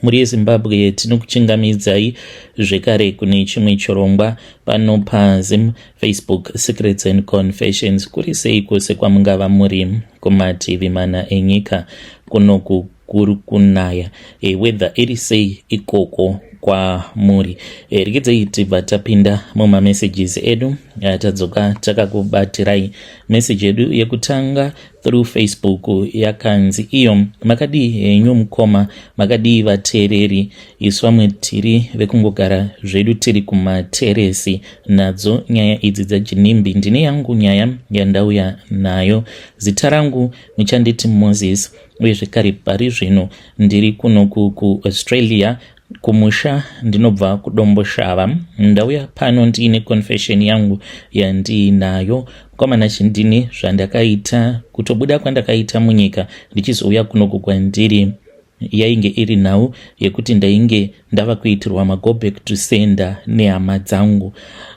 Mhuri yeZimbabwe, tinokuchingamidzai zvekare kune chimwe chirongwa pano paZim Facebook Secrets and Confessions. Kuri sei kwose kwamungava muri kumativi mana enyika? Kunoku kuri kunaya, weather iri sei ikoko kwamuri? Regedzai tibva tapinda mumamessages edu. Tadzoka takakubatirai meseji yedu yekutanga through Facebook yakanzi iyo: "Makadii henyu mukoma? Makadii vateereri? Isu vamwe tiri vekungogara zvedu tiri kumateresi nadzo nyaya idzi dzaGinimbi. Ndine yangu nyaya yandauya nayo. Zita rangu muchanditi Moses, uye zvekare pari zvino ndiri kunoku kuAustralia. Kumusha ndinobva kuDomboshava. Ndauya pano ndiine confession yangu yandiinayo. Mukomana, chindini zvandakaita kutobuda kwandakaita munyika ndichizouya kunoku kwandiri yainge iri nhau yekuti ndainge ndava kuitirwa mago back to sender nehama dzangu.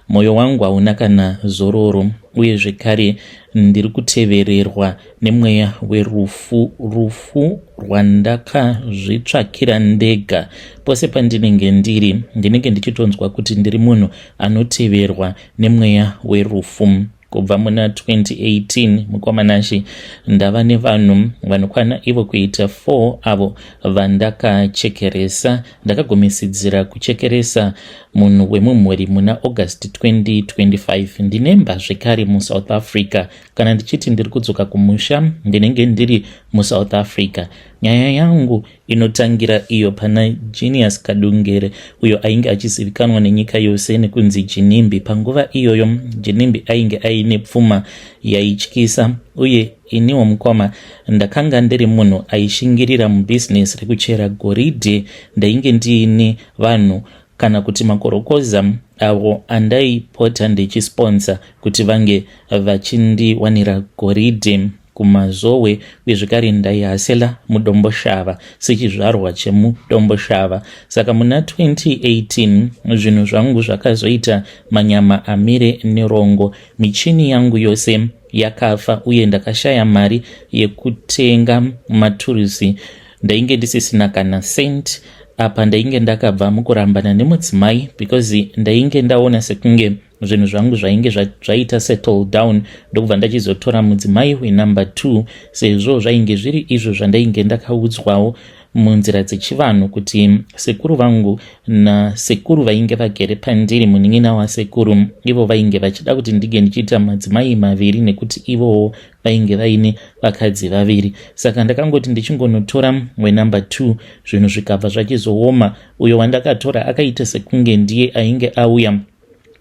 Mwoyo wangu hauna kana zororo, uye zvekare ndiri kutevererwa nemweya werufu, rufu rwandakazvitsvakira ndega. Pose pandinenge ndiri, ndinenge ndichitonzwa kuti ndiri munhu anoteverwa nemweya werufu. Kubva muna 2018, mukomanashi, ndava nevanhu vanokwana ivo kuita 4 avo vandakachekeresa. Ndakagumisidzira kuchekeresa munhu wemumhuri muna August 2025. Ndinemba zvekare muSouth Africa. Kana ndichiti ndiri kudzoka kumusha, ndinenge ndiri muSouth Africa. Nyaya yangu inotangira iyo pana Genius Kadungere, uyo ainge achizivikanwa nenyika yose nekunzi Ginimbi. Panguva iyoyo Ginimbi ainge aine pfuma yaityisa, uye iniwo mukoma ndakanga ndiri munhu aishingirira mubhizinesi rekuchera goridhe. Ndainge ndiine vanhu kana kuti makorokoza avo andaipota ndichisponsa kuti vange vachindiwanira goridhe kuMazowe, uye zvekare ndaihasela muDomboshava sechizvarwa chemuDomboshava. Saka muna 2018 zvinhu zvangu zvakazoita manyama amire nerongo. Michini yangu yose yakafa, uye ndakashaya mari yekutenga maturusi. Ndainge ndisisina kana cent. Apa ndainge ndakabva mukurambana nemudzimai, because ndainge ndaona sekunge zvinhu zvangu zvainge zvaita settle down, ndokubva ndachizotora mudzimai wenumber 2, sezvo zvainge zviri izvo zvandainge ndakaudzwawo munzira dzechivanhu kuti sekuru vangu nasekuru vainge vagere pandiri, munin'ina wasekuru, ivo vainge vachida kuti ndinge ndichiita madzimai maviri, nekuti ivowo vainge vaine vakadzi vaviri. Saka ndakangoti ndichingonotora wenumber 2, zvinhu zvikabva zvachizooma. Uyo wandakatora akaita sekunge ndiye ainge auya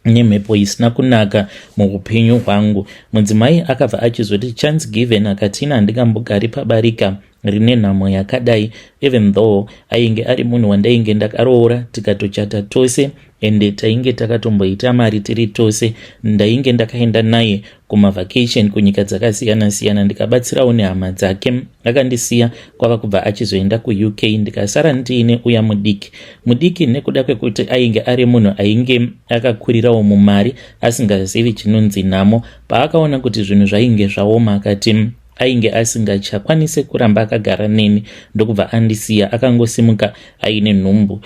nemhepo isina kunaka muupenyu hwangu. Mudzimai akabva achizoti chance given, akati ina handingambogari pabarika rine nhamo yakadai, even though ainge ari munhu wandainge ndakaroora, tikatochata tose, ende tainge takatomboita mari tiri tose. Ndainge ndakaenda naye kumavacation kunyika dzakasiyana-siyana, ndikabatsirawo nehama dzake. Akandisiya kwava kubva achizoenda kuUK, ndikasara ndiine uya mudiki. Mudiki, nekuda kwekuti ainge ari munhu ainge akakurirawo mumari, asingazivi chinonzi nhamo, paakaona kuti zvinhu zvainge zvaoma, akati ainge asingachakwanisi kuramba akagara neni, ndokubva andisiya. Akangosimuka aine nhumbu,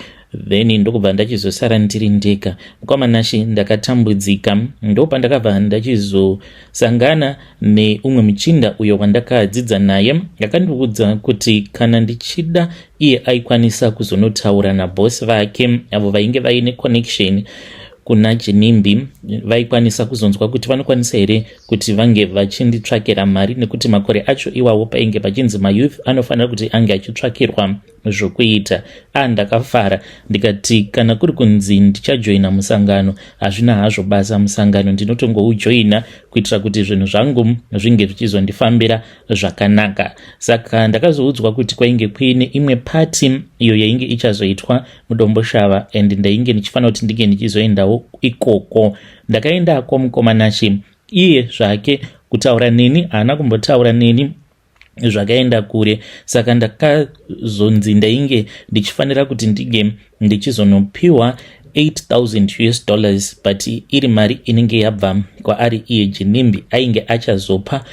then ndokubva ndachizosara ndiri ndega. Mukwamanashi, ndakatambudzika. Ndopandakabva ndachizosangana neumwe muchinda uyo wandakadzidza naye. Akandiudza kuti kana ndichida, iye aikwanisa kuzonotaura nabhosi vake, avo vainge vaine connection kuna Ginimbi, vaikwanisa kuzonzwa kuti vanokwanisa here kuti vange vachinditsvakira mari, nekuti makore acho iwawo painge pachinzi mayouth anofanira kuti ange achitsvakirwa zvokuita. A, ndakafara, ndikati kana kuri kunzi ndichajoina musangano, hazvina hazvo basa, musangano ndinotongoujoina kuitira kuti zvinhu zvangu zvinge zvichizondifambira zvakanaka. Saka ndakazoudzwa kuti kwainge kuine imwe pati iyo yainge ichazoitwa muDomboshava, and ndainge ndichifanira kuti ndinge ndichizoendawo ikoko. Ndakaendako, mukomanachi. Iye zvake kutaura neni haana kumbotaura neni zvakaenda kure. Saka ndakazonzi ndainge ndichifanira kuti ndinge ndichizonopiwa 8000 US dollars, but iri mari inenge yabva kwaari iye Ginimbi. Ainge achazopa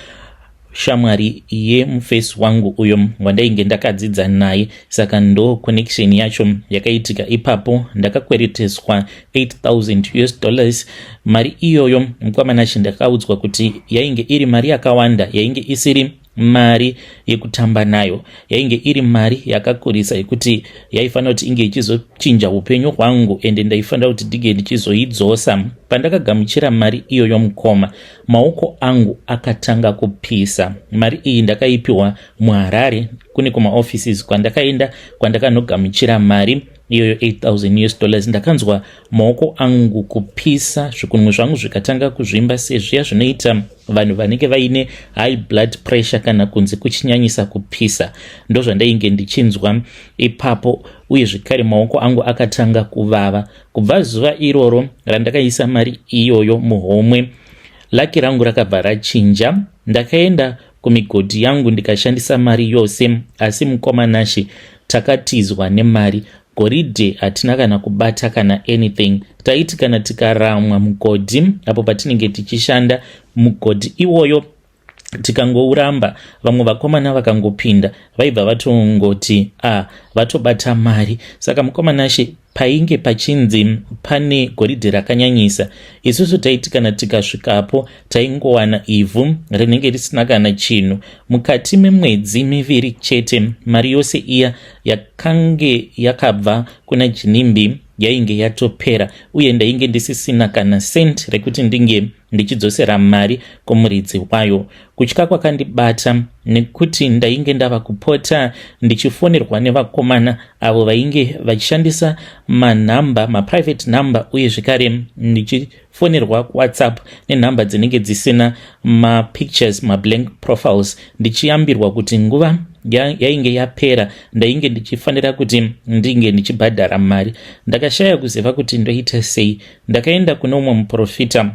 Shamwari yemufesi wangu uyo wandainge ndakadzidza naye, saka ndo connection yacho yakaitika ipapo. Ndakakwereteswa 8000 US dollars. Mari iyoyo, mukwamanashi, ndakaudzwa kuti yainge iri mari yakawanda, yainge isiri mari yekutamba nayo, yainge iri mari yakakurisa yekuti yaifanira kuti inge ichizochinja upenyu hwangu, ende ndaifanira kuti ndinge ndichizoidzosa. Pandakagamuchira mari iyoyo, mukoma, maoko angu akatanga kupisa. Mari iyi ndakaipiwa muHarare, kune kumaoffices kwandakaenda kwandakanogamuchira mari iyoyo, 8000 US dollars. Ndakanzwa maoko angu kupisa, zvikunwe zvangu zvikatanga kuzvimba sezviya zvinoita vanhu vanenge vaine high blood pressure kana kunze kuchinyanyisa kupisa. Ndozvandainge ndichinzwa ipapo, uye zvekare maoko angu akatanga kuvava. Kubva zuva iroro randakaisa mari iyoyo muhomwe, luck rangu rakabva rachinja. Ndakaenda kumigodhi yangu ndikashandisa mari yose, asi mukomanashi, takatizwa nemari. Goridhe hatina kana kubata kana anything. Taiti kana tikaramwa mugodhi apo patinenge tichishanda mugodhi iwoyo, tikangouramba, vamwe vakomana vakangopinda, vaibva vatongoti a ah, vatobata mari. Saka mukomanashe, painge pachinzi pane goridhe rakanyanyisa, isusu taiti kana tikasvikapo taingowana ivhu rinenge risina kana chinhu. Mukati memwedzi 2 chete, mari yose iya yakange yakabva kuna Jinimbi yainge yatopera, uye ndainge ndisisina kana cent rekuti ndinge ndichidzosera mari kumuridzi wayo. Kutya kwakandibata nekuti ndainge ndava kupota ndichifonerwa nevakomana avo vainge vachishandisa manhamba, maprivate number, uye zvekare ndichifonerwa kuWhatsApp nenhamba dzinenge dzisina mapictures, mablank profiles, ndichiyambirwa kuti nguva yainge yapera, ndainge ndichifanira kuti ndinge ndichibhadhara mari. Ndakashaya kuziva kuti ndoita sei. Ndakaenda kune umwe muprofita.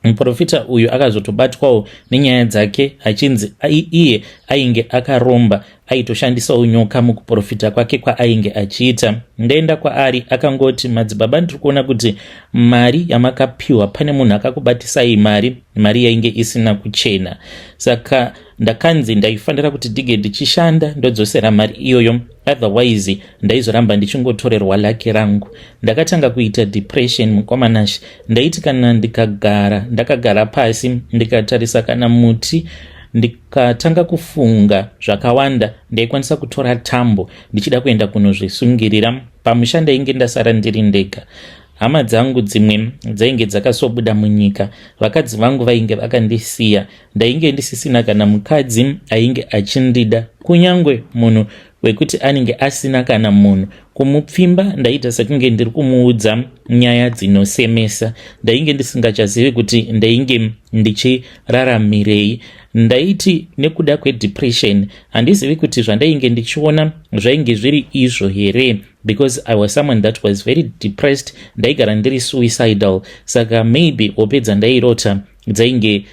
Muprofita uyu akazotobatwawo nenyaya dzake, achinzi iye ainge akaromba, aitoshandisawo nyoka mukuprofita kwake kwaainge achiita. Ndaenda kwaari, akangoti, "Madzibaba, ndiri kuona kuti mari yamakapiwa, pane munhu akakubatisai mari, mari yainge isina kuchena." Saka ndakanzi ndaifanira kuti ndinge ndichishanda ndodzosera mari iyoyo, otherwise ndaizoramba ndichingotorerwa luck rangu. Ndakatanga kuita depression, mukomanashi. Ndaiti kana ndikagara, ndakagara pasi, ndikatarisa kana muti, ndikatanga kufunga zvakawanda, ndaikwanisa kutora tambo ndichida kuenda kunozvisungirira. Pamusha ndainge ndasara ndiri ndega. Hama dzangu dzimwe dzainge dzakasobuda munyika, vakadzi vangu vainge vakandisiya. Ndainge ndisisina kana mukadzi ainge achindida. Kunyange munhu wekuti anenge asina kana munhu kumupfimba, ndaita sekunge ndiri kumuudza nyaya dzinosemesa. Ndainge ndisingachazivi kuti ndainge ndichiraramirei. Ndaiti nekuda kwedepression, handizivi kuti zvandainge ndichiona zvainge zviri izvo here, because I was someone that was very depressed. Ndaigara ndiri suicidal, saka maybe hope dzandairota dzainge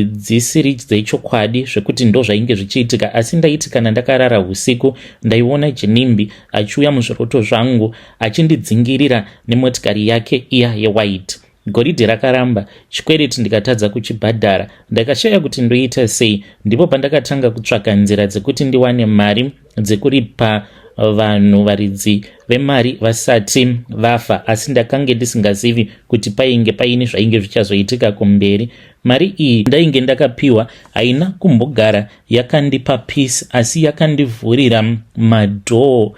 dzisiri dzechokwadi zvekuti ndo zvainge zvichiitika. Asi ndaiti kana ndakarara usiku, ndaiona Jinimbi achiuya muzviroto zvangu achindidzingirira nemotikari yake iya yewhite. Goridhe rakaramba, chikwereti ndikatadza kuchibhadhara. Ndakashaya kuti ndoita sei. Ndipo pandakatanga kutsvaka nzira dzekuti ndiwane mari dzekuripa vanhu varidzi vemari vasati vafa, asi ndakange ndisingazivi kuti painge paine zvainge zvichazoitika kumberi. Mari iyi ndainge ndakapiwa haina kumbogara yakandipa peace, asi yakandivhurira madoor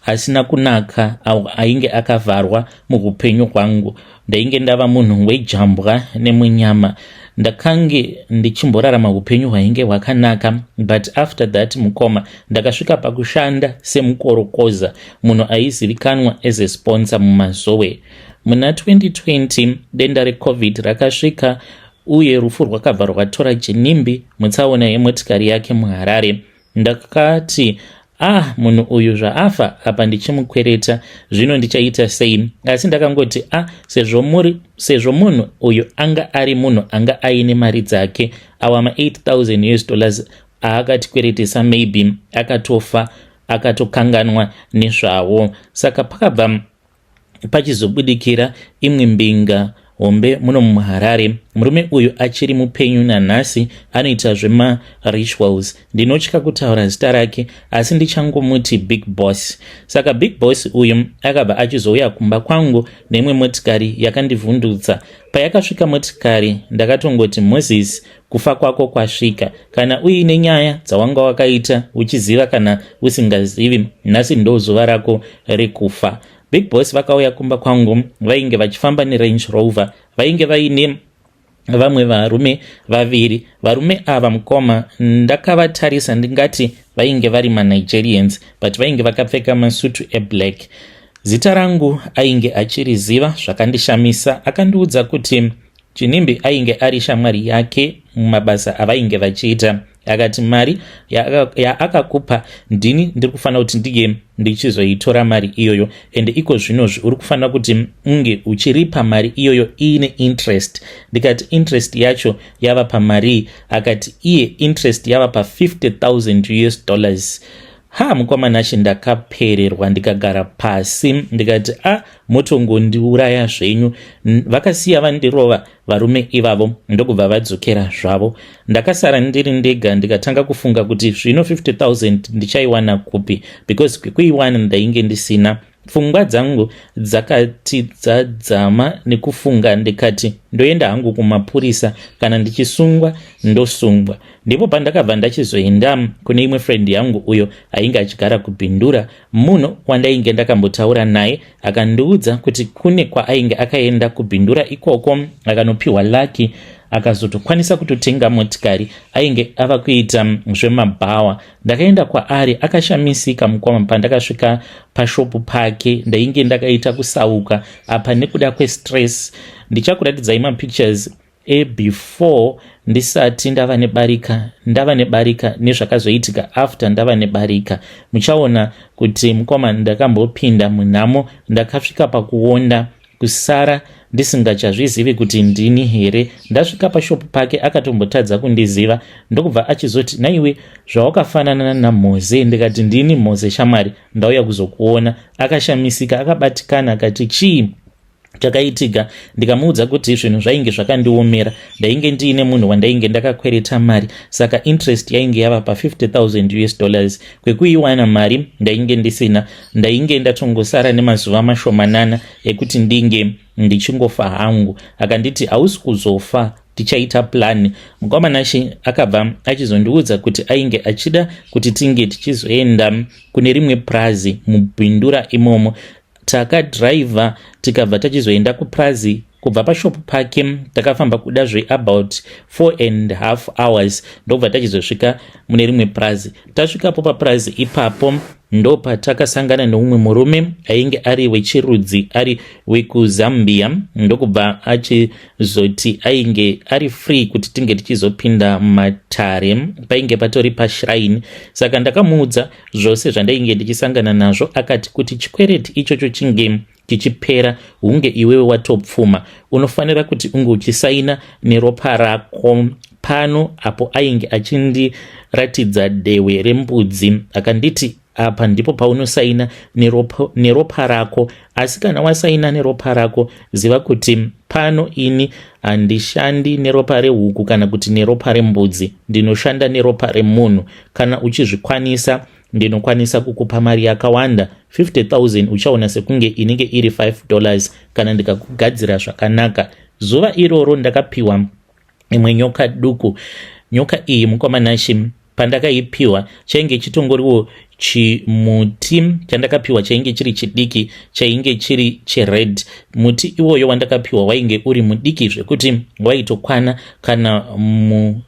asina kunaka ainge akavharwa muupenyu hwangu. Ndainge ndava munhu wejambwa nemunyama. Ndakange ndichimborarama upenyu hwainge hwakanaka, but after that, mukoma, ndakasvika pakushanda semukorokoza, munhu aizivikanwa as a sponsor muMazowe. Muna 2020 denda recovid rakasvika, uye rufu rwakabva rwatora Jinimbi mutsaona yemotikari yake muHarare. Ndakati, "Ah, munhu uyu zvaafa, apa ndichimukwereta, zvino ndichaita sei?" Asi ndakangoti, "Ah, sezvo munhu uyu anga ari munhu anga aine mari dzake, awa ma8000 US dollars aakatikweretesa, maybe akatofa akatokanganwa nezvawo." Saka pakabva pachizobudikira imwe mbinga. hombe muno muHarare. Murume uyu achiri mupenyu nanhasi, anoita zvemarituals. Ndinotya kutaura zita rake, asi ndichangomuti Big Boss. Saka Big Boss uyu akabva achizouya kumba kwangu neimwe motikari yakandivhundutsa. Payakasvika motikari, ndakatongoti, "Moses, kufa kwako kwasvika. Kana uine nyaya dzawanga wakaita uchiziva kana usingazivi, nhasi ndo zuva rako rekufa." Big Boss vakauya kumba kwangu, vainge vachifamba neRange Rover. Vainge vaine vamwe varume vaviri. Varume ava, mukoma, ndakavatarisa, ndingati vainge vari maNigerians, but vainge vakapfeka masutu eblack. Zita rangu ainge achiriziva, zvakandishamisa. Akandiudza kuti Chinimbi ainge ari shamwari yake mumabasa avainge vachiita. Akati mari yaakakupa ndini ndiri kufanira kuti ndinge ndichizoitora mari iyoyo, ende iko zvinozvi uri kufanira kuti unge uchiripa mari iyoyo iine interest. Ndikati, "Interest yacho yava pamarii?" Akati iye interest yava pa50 000 US dollars. Ha, mukoma Nashe, ndakapererwa, ndikagara pasi, ndikati, "A, ah, motongondiuraya zvenyu." Vakasiya vandirova varume ivavo, ndokubva vadzokera zvavo. Ndakasara ndiri ndega, ndikatanga kufunga kuti zvino 50 000 ndichaiwana kupi, because kwekuiwana ndainge ndisina. Pfungwa dzangu dzakati dzadzama nekufunga, ndikati ndoenda hangu kumapurisa, kana ndichisungwa ndosungwa. Ndipo pandakabva ndachizoenda kune imwe friend yangu uyo ainge achigara kuBindura, munhu wandainge ndakambotaura naye. Akandiudza kuti kune kwaainge akaenda kuBindura ikoko, akanopiwa lucky, akazotokwanisa kutotenga motikari, ainge ava kuita zvemabhawa. Ndakaenda kwaari, akashamisika, mukoma. Pandakasvika pashopu pake, ndainge ndakaita kusauka apa nekuda kwestress. Ndichakuratidzai mapictures ebefore ndisati ndava nebarika, ndava nebarika, nezvakazoitika after ndava nebarika. Muchaona kuti, mukoma, ndakambopinda munhamo. Ndakasvika pakuonda, kusara ndisingachazvizivi kuti ndini here. Ndasvika pashopu pake, akatombotadza kundiziva, ndokubva achizoti, "Naiwe, zvawakafanana naMoze." Ndikati, "Ndini Moze, shamwari, ndauya kuzokuona." Akashamisika, akabatikana, akati, "Chii chakaitika?" Ndikamuudza kuti zvinhu zvainge zvakandiomera, ndainge ndiine munhu wandainge ndakakwereta mari, saka interest yainge yava pa50 000 US dollars. Kwekuiwana mari ndainge ndisina, ndainge ndatongosara nemazuva mashomanana ekuti ndinge ndichingofa hangu. Akanditi, "Hausi kuzofa, tichaita plan." Mukoma Nashe, akabva achizondiudza kuti ainge achida kuti tinge tichizoenda kune rimwe prazi muBindura imomo. Takadhiraivha, tikabva tachizoenda kuprazi. Kubva pashopu pake takafamba kuda zveabout 4.5 hours, ndobva tachizosvika mune rimwe prazi. Tasvikapo paprazi ipapo, ndo patakasangana neumwe murume ainge ari wechirudzi, ari wekuZambia, ndokubva achizoti ainge ari free kuti tinge tichizopinda matare. Painge patori pashrine. Saka ndakamuudza zvose zvandainge ndichisangana nazvo. Akati kuti chikwereti ichocho chinge chichipera, hunge iwewe watopfuma, unofanira kuti unge uchisaina neropa rako pano. Apo ainge achindiratidza dehwe rembudzi, akanditi, "Apa ndipo paunosaina neropa rako. Asi kana wasaina neropa rako, ziva kuti pano ini handishandi neropa rehuku kana kuti neropa rembudzi, ndinoshanda neropa remunhu. Kana uchizvikwanisa, ndinokwanisa kukupa mari yakawanda. 50 000 uchaona sekunge inenge iri $5 kana ndikakugadzira zvakanaka." Zuva iroro ndakapiwa imwe nyoka duku. Nyoka iyi, mukoma Nashe, pandakaipiwa chainge chitongoriwo chimuti chandakapiwa, chainge chiri chidiki, chainge chiri chered. Muti iwoyo wandakapiwa wainge uri mudiki zvekuti waitokwana kana mu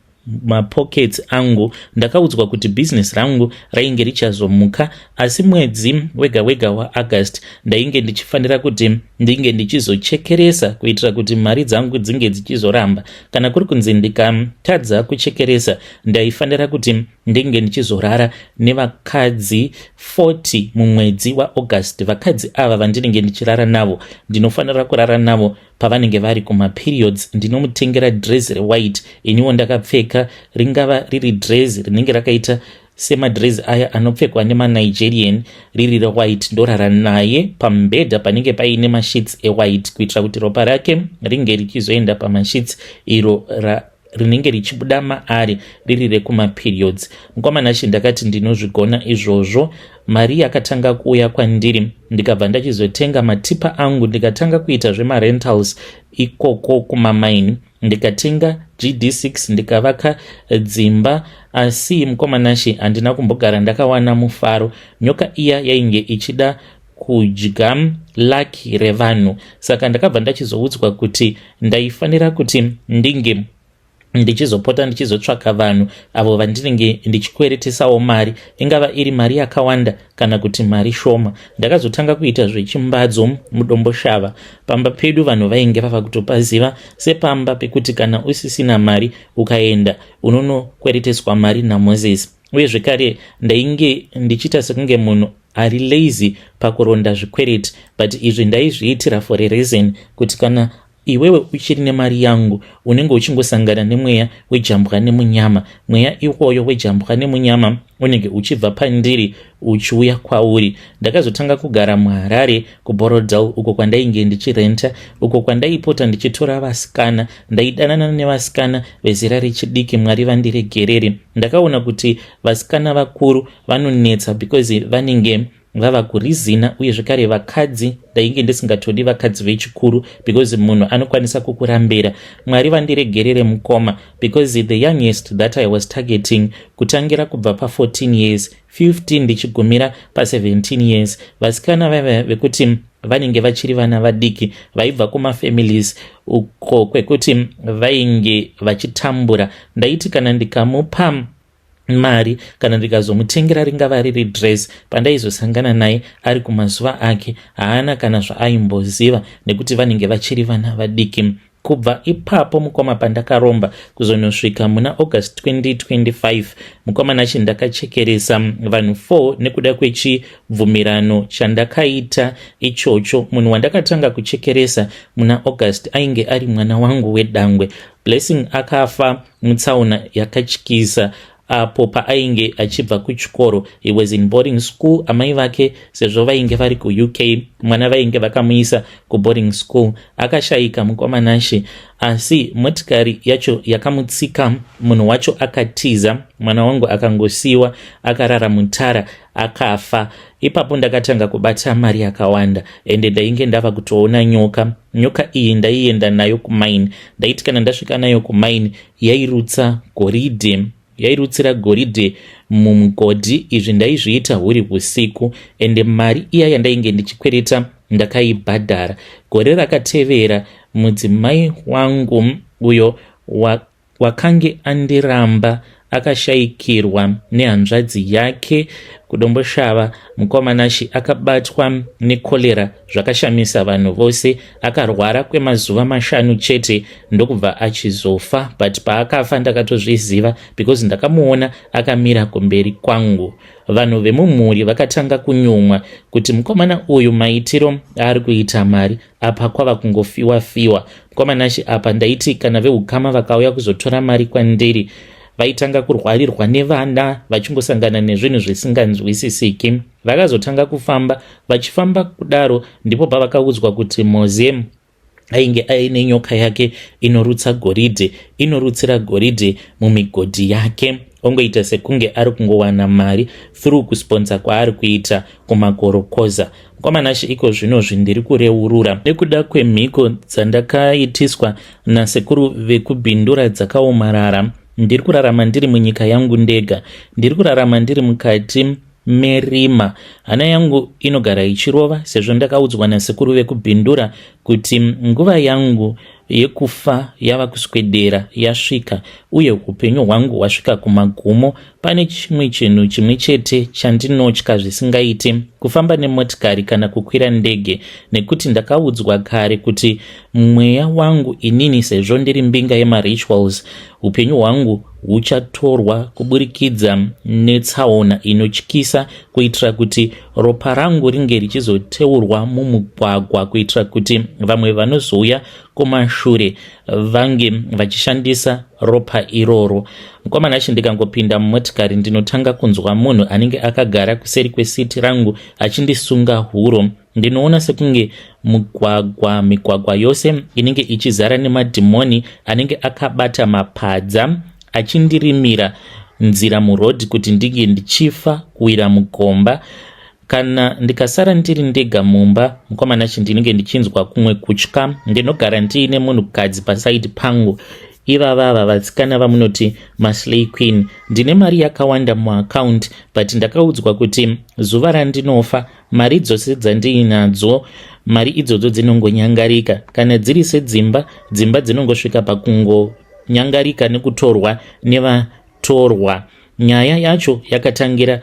mapockets angu. Ndakaudzwa kuti bhizinesi rangu rainge richazomuka, asi mwedzi wega wega waAugust ndainge ndichifanira kuti ndinge ndichizochekeresa kuitira kuti mari dzangu dzinge dzichizoramba. Kana kuri kunzi ndikatadza kuchekeresa, ndaifanira kuti ndinge ndichizorara nevakadzi 40 mumwedzi waAugust. Vakadzi ava vandinenge ndichirara navo, ndinofanira kurara navo pavanenge vari kumaperiods. Ndinomutengera dresi rewhite, iniwo ndakapfeka, ringava riri dresi rinenge rakaita semadrezi aya anopfekwa nemaNigerian, riri rewhite. Ndorara naye pamubhedha panenge paine masheets ewhite, kuitira kuti ropa rake ringe richizoenda pamasheets iro rinenge richibuda maari riri rekumaperiods. Mukomana chi, ndakati ndinozvigona izvozvo. Mari yakatanga kuuya kwandiri, ndikabva ndachizotenga matipper angu, ndikatanga kuita zvemarentals ikoko kumamaini, ndikatenga GD6, ndikavaka dzimba. Asi mukomanashi, handina kumbogara ndakawana mufaro. Nyoka iya yainge ichida kudya luck revanhu, saka ndakabva ndachizoudzwa kuti ndaifanira kuti ndinge ndichizopota ndichizotsvaka vanhu avo vandinenge ndichikweretesawo mari, ingava iri mari yakawanda kana kuti mari shoma. Ndakazotanga kuita zvechimbadzo muDomboshava. Pamba pedu vanhu vainge vava kutopaziva sepamba pekuti kana usisina mari, ukaenda unonokwereteswa mari naMoses. Uye zvekare ndainge ndichiita sekunge munhu ari lazy pakuronda zvikwereti, but izvi ndaizviitira for a reason, kuti kana iwewe uchiri nemari yangu, unenge uchingosangana nemweya wejambwa nemunyama. Mweya iwoyo wejambwa nemunyama unenge uchibva pandiri uchiuya kwauri. Ndakazotanga kugara muHarare, kuBorrowdale, uko kwandainge ndichirenta, uko kwandaipota ndichitora vasikana. Ndaidanana nevasikana vezera rechidiki. Mwari vandiregerere, ndakaona kuti vasikana vakuru vanonetsa because vanenge vava kurizina. Uye zvekare vakadzi, ndainge ndisingatodi vakadzi vechikuru because munhu anokwanisa kukurambira. Mwari vandiregerere, mukoma, because the youngest that I was targeting, kutangira kubva pa14 years, 15, ndichigumira pa17 years, vasikana vaiva vekuti vanenge vachiri vana vadiki, vaibva kumafamilies uko kwekuti vainge vachitambura. Ndaiti kana ndikamupa mari kana ndikazomutengera, ringava riri dress, pandaizosangana naye ari kumazuva ake, haana kana zvaaimboziva nekuti vanenge vachiri vana vadiki. Kubva ipapo, mukoma, pandakaromba kuzonosvika muna August 2025, mukoma nachi, ndakachekeresa vanhu 4 nekuda kwechibvumirano chandakaita ichocho. Munhu wandakatanga kuchekeresa muna August ainge ari mwana wangu wedangwe, Blessing. Akafa mutsaona yakatyisa apo paainge achibva kuchikoro. He was in boarding school. Amai vake, sezvo vainge vari kuUK, mwana vainge vakamuisa kuboarding school. Akashayika, mukomanashe, asi motikari yacho yakamutsika, munhu wacho akatiza. Mwana wangu akangosiyiwa akarara mutara, akafa. Ipapo ndakatanga kubata mari yakawanda, ende ndainge ndava kutoona nyoka. Nyoka iyi ndaienda nayo kumaini. Ndaiti kana ndasvika nayo kumaini, yairutsa goridhe, yairutsira goridhe mumugodhi. Izvi ndaizviita huri usiku, ende mari iya yandainge ndichikwereta ndakaibhadhara. Gore rakatevera, mudzimai wangu uyo wakange andiramba akashayikirwa nehanzvadzi yake kuDomboshava. Mukomanashi, akabatwa nekorera zvakashamisa vanhu vose. Akarwara kwemazuva 5 chete, ndokubva achizofa. But paakafa ndakatozviziva because ndakamuona akamira kumberi kwangu. Vanhu vemumhuri vakatanga kunyumwa kuti mukomana uyu, maitiro aari kuita mari apa, kwava kungofiwa fiwa. Mukomanashi, apa ndaiti kana veukama vakauya kuzotora mari kwandiri, vaitanga kurwarirwa nevana, vachingosangana nezvinhu zvisinganzwisisiki. Vakazotanga kufamba, vachifamba kudaro ndipo pavakaudzwa kuti Moze ainge aine nyoka yake inorutsa goridhe, inorutsira goridhe mumigodhi yake, ongoita sekunge ari kungowana mari through kusponsor kwaari kuita kumakorokoza. Mukomanashi, iko zvinozvi ndiri kureurura nekuda kwemhiko dzandakaitiswa nasekuru vekubhindura dzakaomarara. Ndiri kurarama ndiri munyika yangu ndega. Ndiri kurarama ndiri mukati merima. Hana yangu inogara ichirova sezvo ndakaudzwa nasekuru vekubhindura kuti nguva yangu yekufa yava kuswedera, yasvika, uye upenyu hwangu hwasvika kumagumo. Pane chimwe chinhu chimwe chete chandinotya zvisingaiti: kufamba nemotikari kana kukwira ndege, nekuti ndakaudzwa kare kuti mweya wangu inini, sezvo ndiri mbinga yemarituals, upenyu hwangu huchatorwa kuburikidza netsaona inotyisa, kuitira kuti ropa rangu ringe richizoteurwa mumugwagwa, kuitira kuti vamwe vanozouya kumashure. kumashure vange vachishandisa ropa iroro. Mukoma Nashe, ndikangopinda mumotikari ndinotanga kunzwa munhu anenge akagara kuseri kwesiti rangu achindisunga huro. Ndinoona sekunge mugwagwa migwagwa yose inenge ichizara nemadhimoni anenge akabata mapadza achindirimira nzira murodhi kuti ndinge ndichifa kuwira mugomba. Kana ndikasara ndiri ndega mumba, mukoma Nashe, ndinenge ndichinzwa kumwe kutya. Ndinogara ndiine munhukadzi pasaidi pangu, ivavava vasikana vamunoti maslay queen. Ndine mari yakawanda muaccount, but ndakaudzwa kuti zuva randinofa mari dzose dzandiinadzo, mari idzodzo dzinongonyangarika. Kana dziri sedzimba, dzimba dzinongosvika pakungonyangarika nekutorwa nevatorwa. Nyaya yacho yakatangira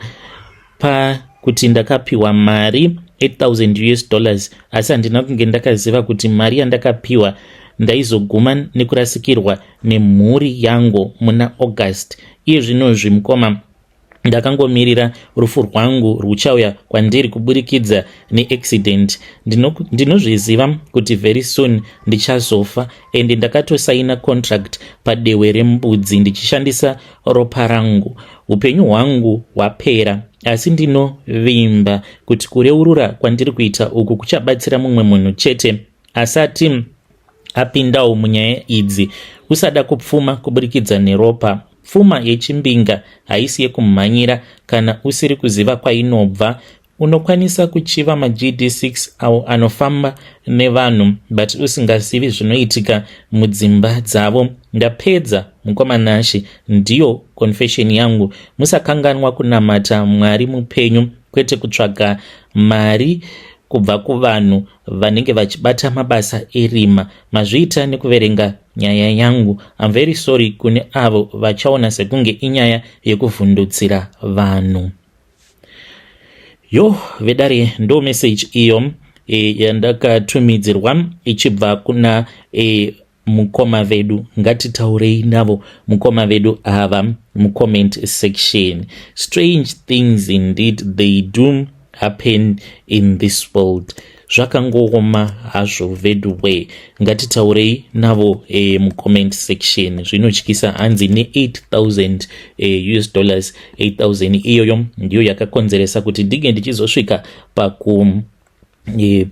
pakuti ndakapiwa mari 8000 US dollars, asi handina kunge ndakaziva kuti mari yandakapiwa ndaizoguma nekurasikirwa nemhuri yangu muna August. Iye zvinozvi, mukoma, ndakangomirira rufu rwangu rwuchauya kwandiri kuburikidza neaccident. Ndinozviziva kuti very soon ndichazofa, and ndakatosaina contract padehwe rembudzi ndichishandisa ropa rangu. Upenyu hwangu hwapera, asi ndinovimba kuti kureurura kwandiri kuita uku kuchabatsira mumwe munhu chete asati apindawo munyaya idzi. Usada kupfuma kuburikidza neropa. Pfuma yechimbinga haisi yekumhanyira kana usiri kuziva kwainobva. Unokwanisa kuchiva maGD6 avo anofamba nevanhu, but usingazivi zvinoitika mudzimba dzavo. Ndapedza, mukoma Nashe, ndiyo confession yangu. Musakanganwa kunamata Mwari mupenyu, kwete kutsvaga mari kubva kuvanhu vanenge vachibata mabasa erima. Mazviita nekuverenga nyaya yangu. I'm very sorry kune avo vachaona sekunge inyaya yekuvhundutsira vanhu. Yo, vedare, ndo message iyo yandakatumidzirwa ichibva kuna mukoma vedu. Ngatitaurei navo mukoma vedu ava mucomment section. Strange things indeed, they do happen in this world. Zvakangooma hazvo veduwe. Ngatitaurei navo mucomment section. Zvinotyisa. Hanzi ne8000 US dollars, 8000 iyoyo ndiyo yakakonzeresa kuti ndinge ndichizosvika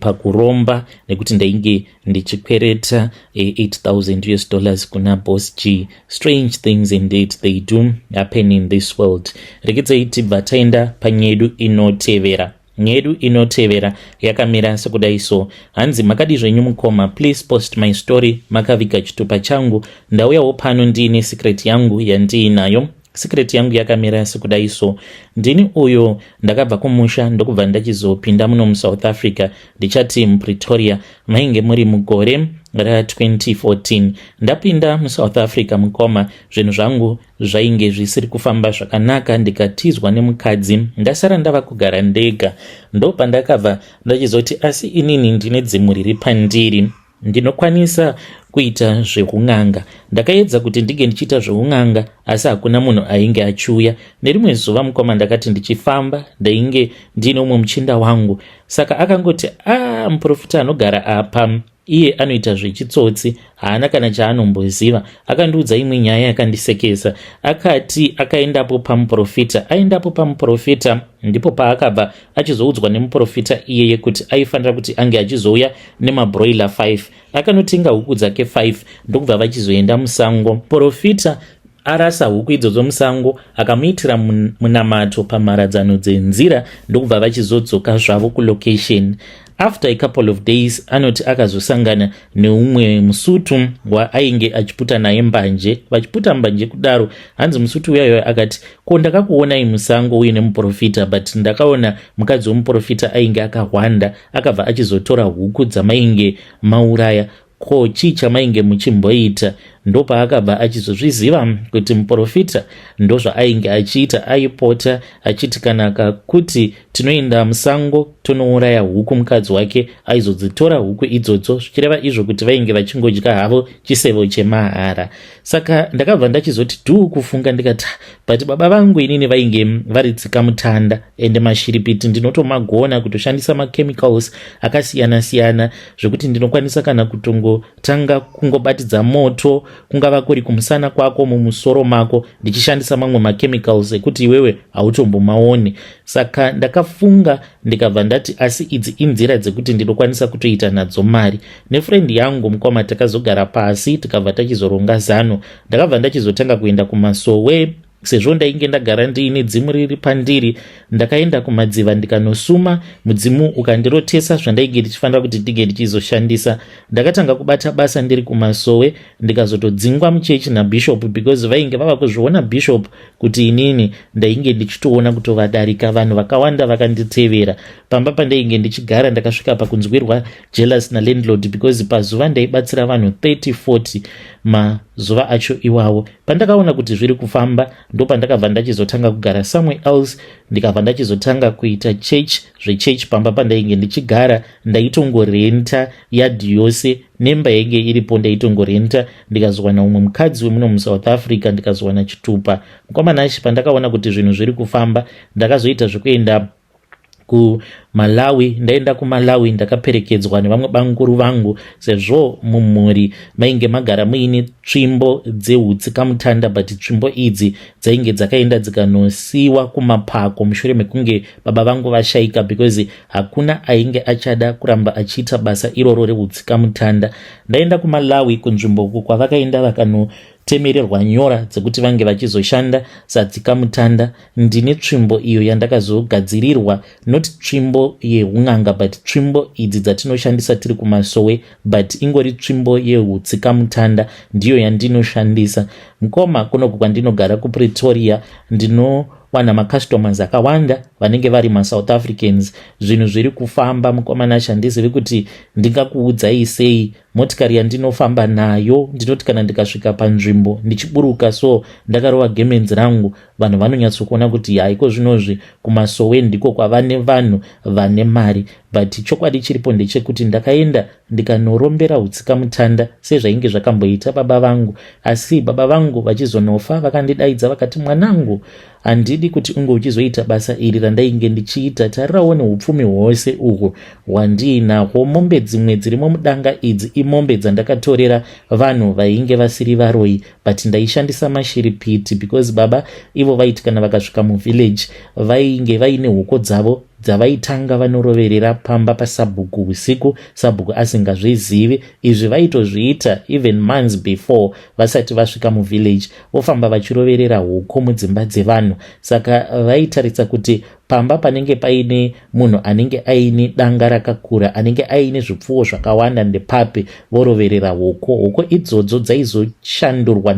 pakuromba, nekuti ndainge ndichikwereta 8000 US dollars kuna Boss G. Strange things indeed, they do happen in this world. Rekedzei tibva taenda panyedu inotevera. Nyedu inotevera yakamira sekudai so. Hanzi, "Makadi zvenyu mukoma? Please post my story makaviga chitupa changu. Ndauyawo pano ndiine secret yangu yandiinayo. Secret yangu yakamira sekudai so. Ndini uyo ndakabva kumusha ndokubva ndachizopinda muno muSouth Africa, ndichati muPretoria. Mainge muri mugore ra2014. Ndapinda muSouth Africa, mukoma, zvinhu zvangu zvainge zvisiri kufamba zvakanaka, ndikatizwa nemukadzi, ndasara ndava kugara ndega. Ndopandakabva ndachizoti, asi inini ndine dzimu riri pandiri, ndinokwanisa kuita zveun'anga. Ndakaedza kuti ndinge ndichiita zveun'anga, asi hakuna munhu ainge achiuya. Nerimwe zuva, mukoma, ndakati ndichifamba, ndainge ndiine umwe muchinda wangu, saka akangoti, 'A, muprofita anogara apa iye anoita zvechitsotsi, haana kana chaanomboziva.' Akandiudza imwe nyaya yakandisekesa. Akati akaendapo pamuprofita, aendapo pamuprofita, ndipo paakabva achizoudzwa nemuprofita iyeye kuti aifanira kuti ange achizouya nemabroiler 5. Akanotenga huku dzake 5, ndokubva vachizoenda musango. Profita arasa huku idzodzo musango, akamuitira munamato pamharadzano dzenzira, ndokubva vachizodzoka zvavo kulocation. After a couple of days, anoti akazosangana neumwe musutu waainge achiputa naye mbanje. Vachiputa mbanje kudaro, hanzi musutu uyayo akati, 'Ko, ndakakuonai musango uine muprofita, but ndakaona mukadzi wemuprofita ainge akahwanda, akabva achizotora huku dzamainge mauraya. Ko, chii chamainge muchimboita?' Ndopaakabva achizozviziva kuti muprofita ndozvaainge achiita. Aipota achiti kana akakuti tinoenda musango tonouraya huku, mukadzi wake aizodzitora huku idzodzo, zvichireva izvo kuti vainge vachingodya havo chisevo chemahara. Saka ndakabva ndachizoti dhuu kufunga, ndikati, but baba vangu inini vainge vari tsikamutanda, ende mashiripiti ndinotomagona kutoshandisa machemicals akasiyana siyana, zvekuti ndinokwanisa kana kutongotanga kungobatidza moto, kungava kuri kumusana kwako, mumusoro mako, ndichishandisa mamwe machemicals ekuti iwewe hautombomaoni. Saka ndakafunga, ndikabva ndati, asi idzi inzira dzekuti ndinokwanisa kutoita nadzo mari. Nefriend yangu, mukoma, takazogara pasi, tikabva tachizoronga zano. Ndakabva ndachizotanga kuenda kumasowe, sezvo ndainge ndagara ndiine dzimu riri pandiri. Ndakaenda kumadziva, ndikanosuma mudzimu, ukandirotesa zvandainge ndichifanira kuti ndinge ndichizoshandisa. Ndakatanga kubata basa ndiri kumasowe, ndikazotodzingwa muchechi nabishop, because vainge vava kuzviona bishop kuti inini ndainge ndichitoona kutovadarika. Vanhu vakawanda vakanditevera. Pamba pandainge ndichigara, ndakasvika pakunzwirwa jealous nalandlord, because pazuva ndaibatsira vanhu 30 40 mazuva acho iwawo. Pandakaona kuti zviri kufamba, ndopandakabva ndachizotanga kugara somewhere else, ndikabva ndachizotanga kuita church, zvechurch. Pamba pandainge ndichigara, ndaitongorenta yadhi yose nemba yainge iripo, ndaitongorenta. Ndikazowana umwe mukadzi wemuno muSouth Africa, ndikazowana chitupa. Mukwamanashi, pandakaona kuti zvinhu zviri kufamba, ndakazoita zvekuenda kuMalawi. Ndaenda kuMalawi, ndakaperekedzwa nevamwe banguru vangu, sezvo mumhuri mainge magara muine tsvimbo dzeutsikamutanda, but tsvimbo idzi dzainge dzakaenda dzikanosiyiwa kumapako mushure mekunge baba vangu vashaika, because hakuna ainge achada kuramba achiita basa iroro reutsikamutanda. Ndaenda kuMalawi, kunzvimbo uku kwavakaenda vakanotemererwa nyora dzekuti vange vachizoshanda satsikamutanda, ndine tsvimbo iyo yandakazogadzirirwa, not tsvimbo yeun'anga, but tsvimbo idzi dzatinoshandisa tiri kumasowe, but ingori tsvimbo yeutsikamutanda, ndiyo yandinoshandisa. Mukoma, kunoku kwandinogara kuPretoria, ndinowana macustomers akawanda vanenge vari maSouth Africans. Zvinhu zviri kufamba, mukomana. Handizivi kuti ndingakuudzai sei. Motikari yandinofamba nayo, ndinoti kana ndikasvika panzvimbo ndichiburuka so ndakarova gemenzi rangu, vanhu vanonyatsokuona kuti haiko zvinozvi kumasowe ndiko kwava nevanhu vane mari. But chokwadi chiripo ndechekuti ndakaenda ndikanorombera utsikamutanda sezvainge zvakamboita baba vangu. Asi baba vangu vachizonofa, vakandidaidza, vakati, "Mwanangu, handidi kuti unge uchizoita basa iri randainge ndichiita. Tarirawo neupfumi hwose uhwu hwandiinahwo. Mombe dzimwe dzirimo mudanga idzi imombe dzandakatorera vanhu vainge vasiri varoi, but ndaishandisa mashiripiti, because baba ivo vaiti kana vakasvika muvillage, vainge vaine huko dzavo dzavaitanga vanoroverera pamba pasabhuku usiku, sabhuku asingazvizivi. Izvi vaitozviita even months before vasati vasvika muvillage, vofamba vachiroverera huku mudzimba dzevanhu. Saka vaitarisa kuti pamba panenge paine munhu anenge aine danga rakakura, anenge aine zvipfuwo zvakawanda, ndepapi, voroverera huku. Huku idzodzo dzaizoshandurwa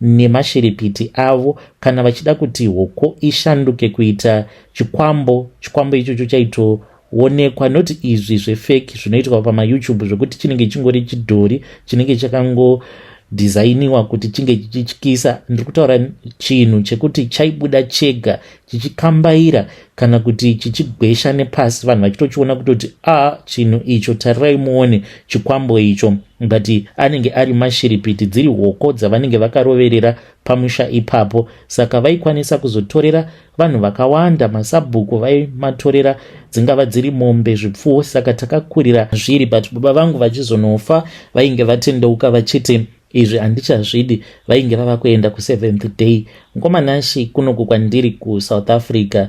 nemashiripiti avo. Kana vachida kuti huku ishanduke kuita chikwambo, chikwambo ichocho chaitoonekwa, noti izvi zvefake zvinoitwa pamaYouTube, zvekuti chinenge chingori chidhori chinenge chakangodhizainiwa kuti chinge chichityisa. Ndiri kutaura chinhu chekuti chaibuda chega chichikambaira kana kuti chichigwesha nepasi, vanhu vachitochiona kutoti, a, chinhu icho, tarirai muone chikwambo icho. But anenge ari mashiripiti, dziri hoko dzavanenge vakaroverera pamusha ipapo. Saka vaikwanisa kuzotorera vanhu vakawanda, masabhuku vaimatorera, dzingava dziri mombe, zvipfuwo. Saka takakurira zviri, but baba vangu vachizonofa, vainge vatendeuka vachiti izvi handichazvidi, vainge vava kuenda kuSeventh Day. Mukomanashi, kunoku kwandiri kuSouth Africa,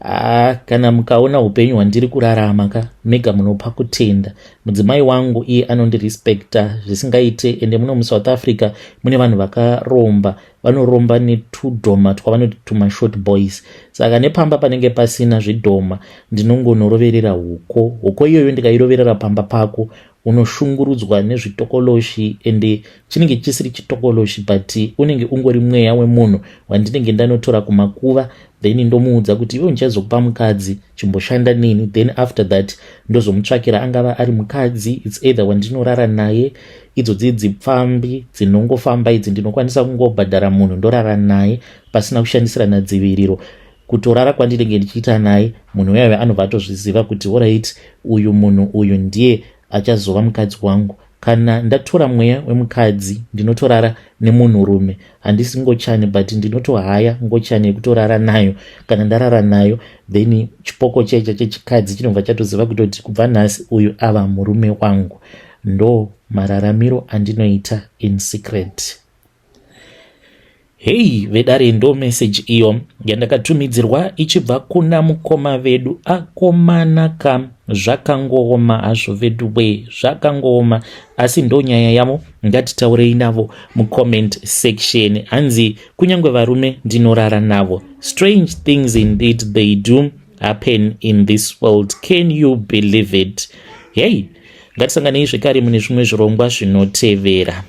aa, kana mukaona upenyu hwandiri kurarama ka, mega munopa kutenda. Mudzimai wangu iye anondirespekta zvisingaite. Ende muno muSouth Africa mune vanhu vakaromba, vanoromba netudhoma twavanoti tumashort boys. Saka nepamba panenge pasina zvidhoma, ndinongonoroverera huko. Huko iyoyo ndikairoverera pamba pako, Unoshungurudzwa nezvitokoloshi, ende chinenge chisiri chitokoloshi, but unenge ungori mweya wemunhu wandinenge ndanotora kumakuva. Then ndomuudza kuti, "Iwe, ndichazokupa mukadzi, chimboshanda neni." Then after that ndozomutsvakira, angava ari mukadzi, it's either wandinorara naye. Idzodzi dzipfambi dzinongofamba idzi, ndinokwanisa kungobhadhara munhu, ndorara naye pasina kushandisirana dziviriro. Kutorara kwandinenge ndichiita naye, munhu uyave anobva atozviziva kuti, "Alright, uyu munhu uyu ndiye achazova mukadzi wangu." Kana ndatora mweya wemukadzi, ndinotorara nemunhurume. Handisi ngochani, but ndinotohaya ngochani yekutorara nayo. Kana ndarara nayo, then chipoko checha chechikadzi chinobva chatoziva kutoti kubva nhasi uyu ava murume wangu. Ndo mararamiro andinoita in secret. Hei vedare, ndo meseji iyo yandakatumidzirwa ichibva kuna mukoma vedu. Akomana ka, zvakangooma hazvo vedu we, zvakangooma, asi ndo nyaya yavo. Ngatitaurei navo mucomment section. Hanzi, "Kunyange varume ndinorara navo." Strange things indeed, they do happen in this world. Can you believe it? Hei, ngatisanganei zvekare mune zvimwe zvirongwa zvinotevera.